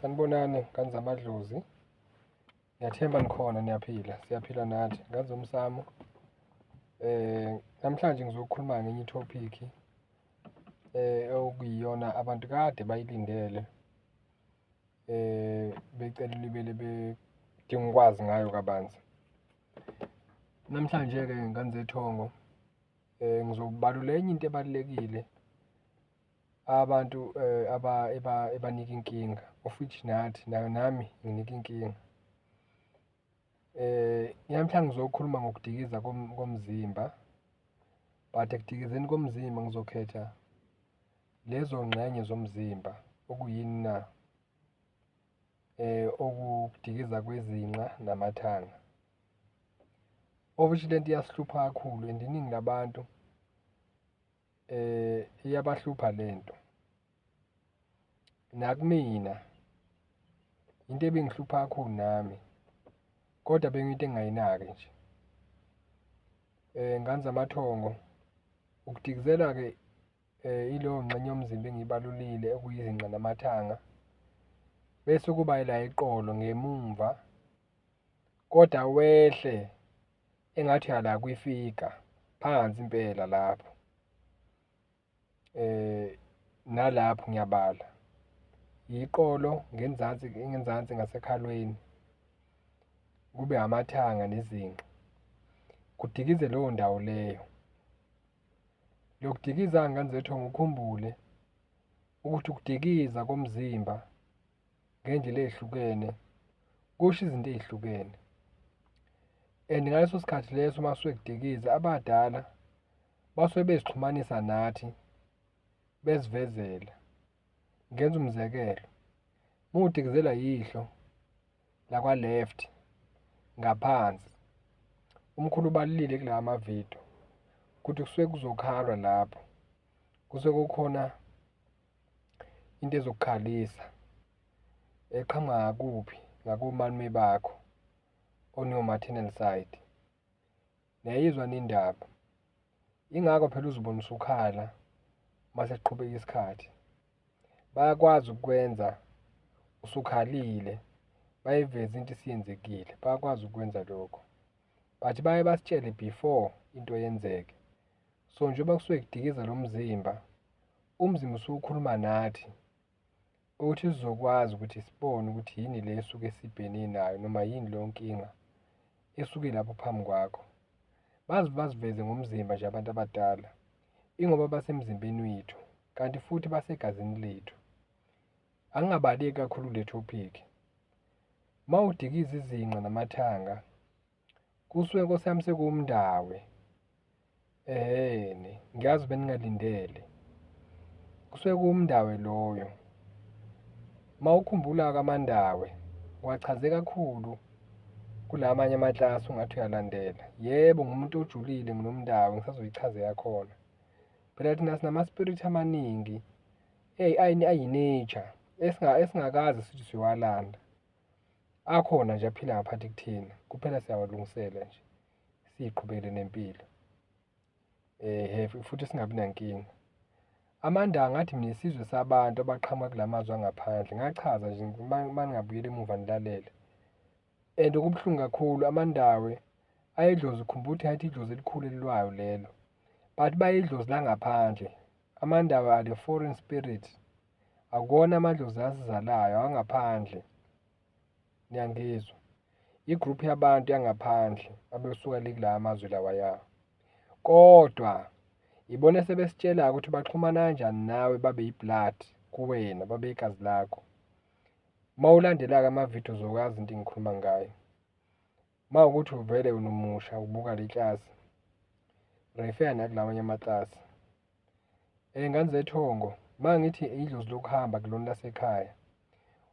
Sanibonani ngane zamadlozi. Ngiyathemba nikhona niyaphila, siyaphila nathi. Ngane zomsamo. Namhlanje ngizokhuluma ngenye i-topic okuyiyona abantu kade bayilindele, becela ulibele bedinga ukwazi ngayo kabanzi. Namhlanje-ke ngane zethongo, ngizobalula enye into ebalulekile abantu ebanika inkinga, of which nathi nami inginika inkinga. Namhlanje ngizokhuluma ngokudikiza komzimba, but ekudikizeni komzimba ngizokhetha lezo ngxenye zomzimba okuyini na? Okudikiza kwezinqa namathanga. Of which lento iyasihlupha kakhulu and iningi labantu iyabahlupha lento. Nakumina into ebingihlupha kakhulu nami, kodwa bengiyinto engingayinaki nje. Ngane zamathongo, ukudikizela-ke ileyo ngxenye yomzimba engiyibalulile okuyizinqa namathanga, bese kuba ila eqolo ngemumva, kodwa wehle engathi uya la kwifiga, phansi impela lapho. Nalapho ngiyabala, iqolo ngenzansi, ngenzansi ngasekhalweni, kube amathanga nezinqa, kudikize leyo ndawo leyo. Lokudikiza ngane zethongo ukhumbule ukuthi ukudikiza komzimba ngendlela ey'hlukene kusho izinto ey'hlukene. And ngaleso sikhathi leso uma kusuke kudikiza, abadala basuke bezixhumanisa nathi, besivezela. Ngenza umzekelo, uma udikizela yihlo lakwa-left ngaphansi, umkhulu ubalulile kulawa mavidiyo ukuthi kusuke kuzokhalwa lapho, kusuke kukhona into ezokukhalisa eqhamuka ngakuphi, ngakomalume bakho on your maternal side. Niyayizwa yini indaba? Yingakho phela uzibona usukhala uma sekuqhubeka isikhathi. Bayakwazi ukukwenza usukhalile, bayiveze into isiyenzekile, bayakwazi ukukwenza lokho. But baye basitshele before into yenzeke. So njengoba kusuke kudikiza lo mzimba, umzimba usuke ukhuluma nathi ukuthi sizokwazi ukuthi sibone ukuthi yini le esuke sibhekene nayo noma yini leyo nkinga esuke lapho phambi kwakho. Baze baziveze ngomzimba nje abantu abadala, ingoba basemzimbeni wethu, kanti futhi basegazini lethu. Angingabaleki kakhulu kule topic. Uma udikiza izinqa namathanga, kusuke Nkosi yami sekuwumndawe. Ehhene, ngiyazi beningalindele. Kusuke kuwumndawe loyo. Uma ukhumbula-ke amandawe, uwachaze kakhulu kula amanye amaklasi ungathi uyalandela. Yebo, ngumuntu ojulile nginomndawe, ngisazoyichaza eyakhona. Phela thina sinama-spirit amaningi ayi-nature, esingakaze sithi siyowalanda. Akhona nje aphila ngaphansi kuthina, kuphela siyawalungisela nje, siyiqhubekele nempilo. Futhi singabi nankinga. Amanda ngathi mina isizwe sabantu abaqhamuka kula mazwe angaphandle, ngachaza nje uma ningabuyela emuva nilalele. And okubuhlungu kakhulu amandawe ayidlozi, ukhumbula ukuthi ayithi idlozi elikhulu elilwayo lelo, but bayidlozi langaphandle. Amandawe are the foreign spirit, akuwona amadlozi asizalayo, awangaphandle. Niyangizwa? I-group yabantu yangaphandle abesuka le kulawa mazwe lawaya. Kodwa ibona sebesitshela ukuthi baxhumana kanjani nawe babe yi-blood kuwena, babe igazi lakho. Uma ulandela-ke amavidiyo uzokwazi into engikhuluma ngayo. Uma ukuthi uvele unomusha ubuka le klasi, refer nakulamanye amaklasi. Ngane zethongo, uma ngithi idlozi lokuhamba kulona lasekhaya,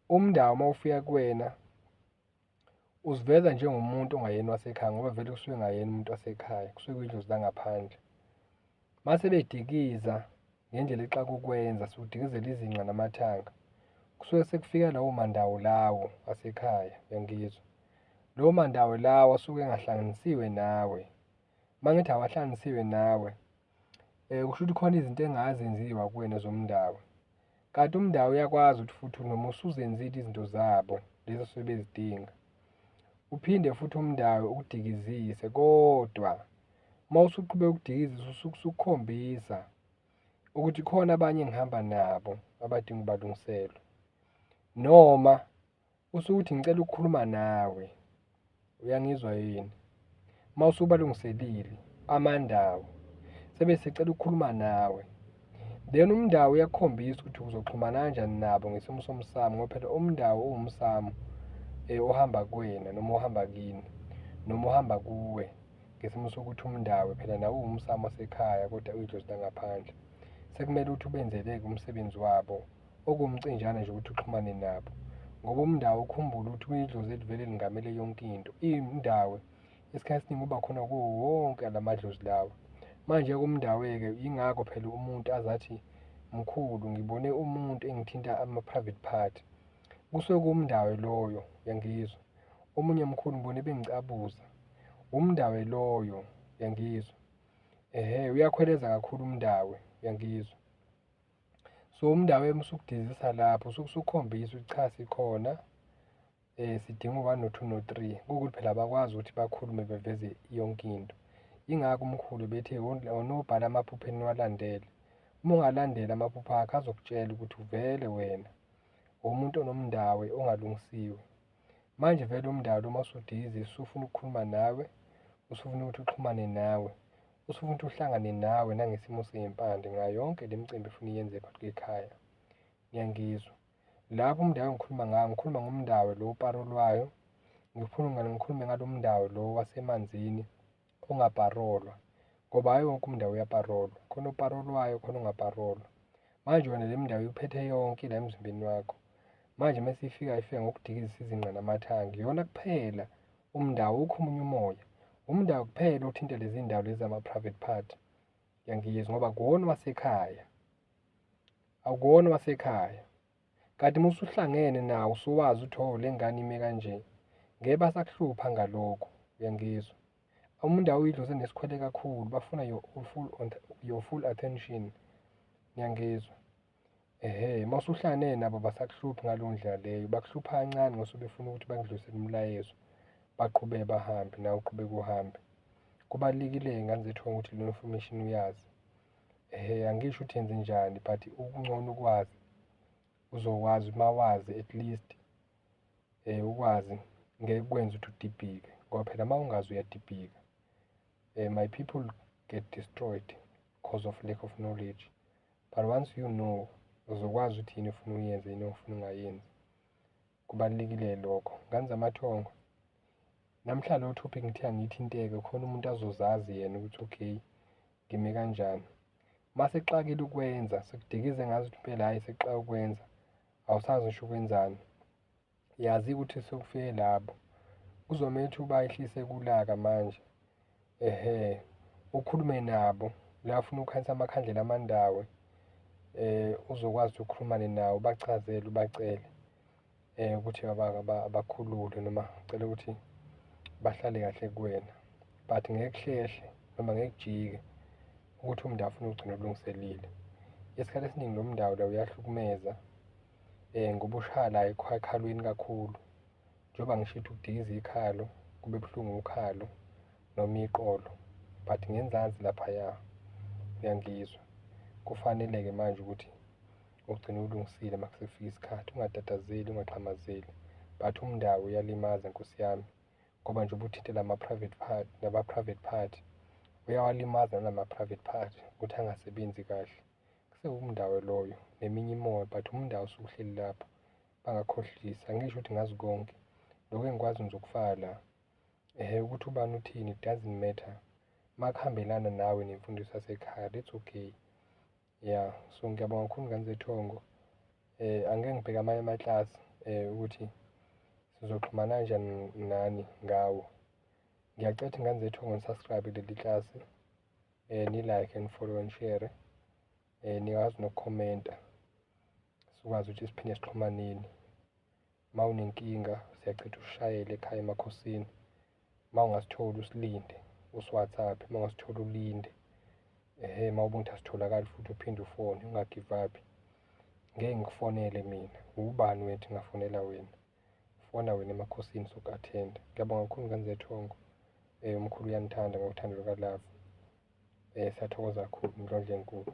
umndawo uma ufika kuwena uziveza njengomuntu ongayena wasekhaya ngoba vele kusuke engayena umuntu wasekhaya, kusuke kuyidlozi langaphandle. Mase bedikiza ngendlela exaka ukwenza, sudikizela izinqa namathanga, kusuke sekufika lawo mandawo lawo asekhaya, uyangizwa? Lawo mandawo lawo asuke engahlanganisiwe nawe. Uma ngithi awahlanganisiwe nawe, kusho ukuthi khona izinto engazenziwa kuwena zomndawo. Kanti umndawo uyakwazi ukuthi futhi noma usuzenzile izinto zabo lezi asuke bezidinga, uphinde futhi umndawo ukudikizise, kodwa uma usuqhubeka ukudikizisa usuke usukhombisa ukuthi khona abanye engihamba nabo abadinga ubalungiselwa. Noma usukuthi ngicela ukukhuluma nawe, uyangizwa yini? Uma usubalungiselile amandawo, sebesecela ukukhuluma nawe. Then umndawo uyakukhombisa ukuthi uzoxhumana kanjani nabo ngesimo somsamo, ngoba phela umndawo uwumsamo ohamba kuwena noma ohamba kini, noma ohamba kuwe, ngesimo sokuthi umndawo phela nawo uwumsamo wasekhaya kodwa uyidlozi langaphandle. Sekumele ukuthi ubenzele-ke umsebenzi wabo, okuwumcinjana nje ukuthi uxhumane nabo. Ngoba umndawo ukhumbule ukuthi uyidlozi elivele lingamele yonke into. Indawo isikhathi esiningi uba khona kuwo wonke la madlozi lawa. Manje-ke umndawo-ke yingakho phela umuntu azathi, mkhulu ngibone umuntu engithinta ama-private part. Kusuke kuwumndawo loyo, uyangizwa? Omunye mkhulu ngibone bengicabuza, umndawo loyo, uyangizwa? Ehhe, uyakhweleza kakhulu umndawo, uyangizwa? So umndawo uma usukudizisa lapho usuke usukhombisa ukuthi cha sikhona, sidinga u-one no-two no-three. Kuwukuthi phela abakwazi ukuthi bakhulume beveze yonke into. Yingakho umkhulu bethi onobhala amaphupho eniwalandele. Uma ungalandela amaphupho akho azokutshela ukuthi vele wena umuntu onomndawo ongalungisiwe. Manje vele umndawo uma usudikizisa usufuna ukukhuluma nawe, usufuna ukuthi uxhumane nawe, usufuna ukuthi uhlangane nawe nangesimo sey'mpande ngayo yonke le micimbi efuna iyenze phakathi kwekhaya. Niyangizwa? Lapho umndawo engikhuluma ngawo, ngikhuluma ngomndawo lo oparolwayo, ngikhulume ngalo mndawo lo wasemanzini ongaparolwa, ngoba hhayi wonke umndawo uyaparolwa, khona oparolwayo, khona ongaparolwa. Manje wena le mndawo ikuphethe yonke la emzimbeni wakho. Manje uma isifika ifika ngokudikizisa izinqa namathanga, iyona kuphela umndawo, awukho omunye umoya. Umndawo kuphela othinta lezi ndawo lezi zama-private part. Uyangizwa? Ngoba akuwona owasekhaya, akuwona owasekhaya. Kanti uma usuhlangene nawo usuwazi ukuthi oh le ngane ime kanje, ngeke basakuhlupha ngalokho, uyangizwa? Umuntu uyidlozi enesikhwele kakhulu, bafuna your full attention, ngiyangizwa? Ehhe, uma usuhlangene nabo basakuhluphi ngaleyo ndlela leyo, bakuhlupha kancane ngoba befuna ukuthi bakudlulisele umlayezo, baqhubeke bahambe, nawe uqhubeke uhambe. Kubalulekile-ke ngane zethu ukuthi le information uyazi. Ehhe, angisho ukuthi yenze njani but ukungcono ukwazi, uzokwazi uma wazi at least ukwazi ngeke kukwenze ukuthi udibhike, ngoba phela uma ungazi uyadibhika. My people get destroyed because of lack of knowledge. But once you know, uzokwazi ukuthi yini ofuna uyenze, yini ofuna ungayenzi. Kubalulekile lokho. Ngane zamathongo, namhla lo topic ngithe angiyithinteke khona umuntu azozazi yena ukuthi okay, ngime kanjani. Uma sekuxakile ukwenza, sekudikize ngazi ukuthi impela hhayi sekuxaka ukwenza, awusazi ngisho ukwenzani. Yazi ukuthi sekufike labo. Kuzomele ukuthi ubayehlise kulaka manje. Ehhe, ukhulume nabo, la ufuna ukukhanyisa amakhandlela amandawe, uzokwazi ukuthi ukhulumane nawo, ubachazele, ubacele ukuthi abakhulule noma ucele ukuthi bahlale kahle kuwena. But ngeke kuhlehle noma ngeke kujike ukuthi umndawo ufuna ugcine ulungiselile. Isikhathi esiningi lo mndawo la uyahlukumeza ngoba ushaya la ekhalweni kakhulu. Njengoba ngisho ukuthi ukudikiza ikhalo, kube buhlungu ukhalo noma iqolo, but ngenzansi laphaya uyangizwa. Kufanele-ke manje ukuthi ugcine ulungisile uma kusefika isikhathi, ungatatazeli, ungaxhamazeli. But umndawo uyalimaza nkosi yami, ngoba nje ubuthinte lama-private part, lama-private part, uyawalimaza nalama-private part ukuthi angasebenzi kahle. Kusewumndawo loyo neminye imoya, but umndawo usuke uhleli lapho, bangakhohlisi. Angisho ukuthi ngazi konke, lokho engikwazi ngizokufaka la. Ehhe, ukuthi ubani uthini, it doesn't matter. Uma kuhambelana nawe nemfundiso yasekhaya, that's okay. Yeah, so ngiyabonga kakhulu ngane zethongo. Angeke ngibheke amanye amaklasi ukuthi sizoxhumana kanjani nani ngawo. Ngiyacela ukuthi ngane zethongo ni-subscribe kuleli klasi, ni-like and follow and share. Ningakwazi nokukhomenta, sikwazi ukuthi siphinde sixhumaneni. Uma unenkinga siyacela usishayele ekhaya emakhosini. Uma ungasitholi usilinde, usi-WhatsApp, uma ungasitholi ulinde. Ehhe, uma ubona ukuthi asitholakali futhi uphinde ufone, unga-give up. Ngeke ngikufonele mina, ubani wethu ngafonela wena? Fona wena emakhosini soku-attend-a. Ngiyabonga kakhulu ngane zethongo. Umkhulu uyanithanda ngothando luka-love. Siyathokoza kakhulu, Ndlondlo enkulu.